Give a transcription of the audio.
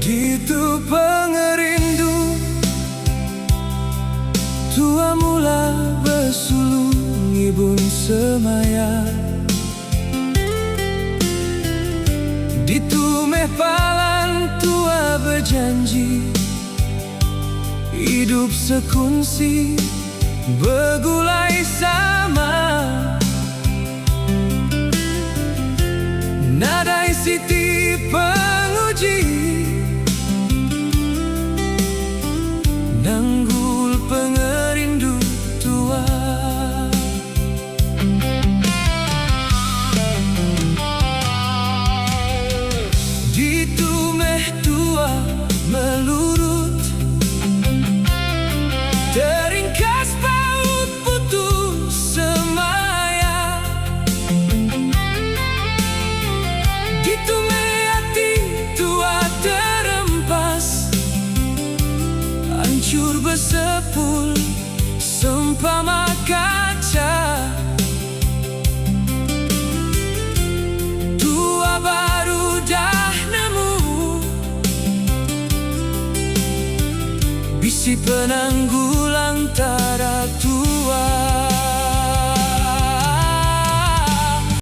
Ditu pengerindu tua mula besulu ngibun semaya. Ditu meh palan tua bejanji idup sekunsi begulai sama. Nadai siti penguji nanggul pengerindu tua. Ditu meh tua melurut teringkas paut putus semaya. Ditu meh ati tua terempas anchur besepul sempama kacha. Tua baru dah nemu bisi penanggul antara tua.